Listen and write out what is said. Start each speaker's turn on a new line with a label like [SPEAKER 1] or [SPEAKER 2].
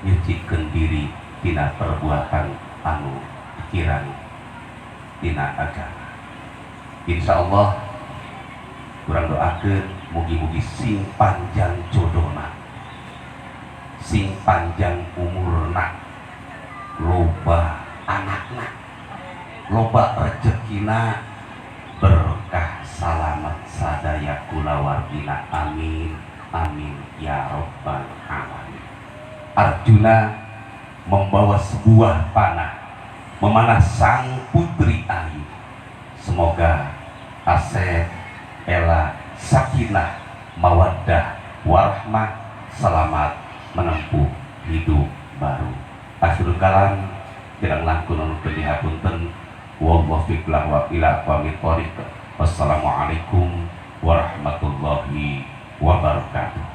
[SPEAKER 1] Nyucikeun diri tina perbuatan anu kirang tina agama. Insya Allah kurang doakeun mugi-mugi sing panjang jodohna, sing panjang umurna, loba anakna, loba rezekina, berkah, salamat sadaya kulawargina. Amin amin ya robbal alamin. Arjuna membawa sebuah panah, memanah sang putri ayu. Semoga Asep, Ella, sakinah, mawaddah, warahmah, selamat menempuh hidup baru. Akhirul kalam, kirang langkung nuhun hapunten. Wallahu wa ila aqwamit thoriq. Wassalamualaikum warahmatullahi wabarakatuh.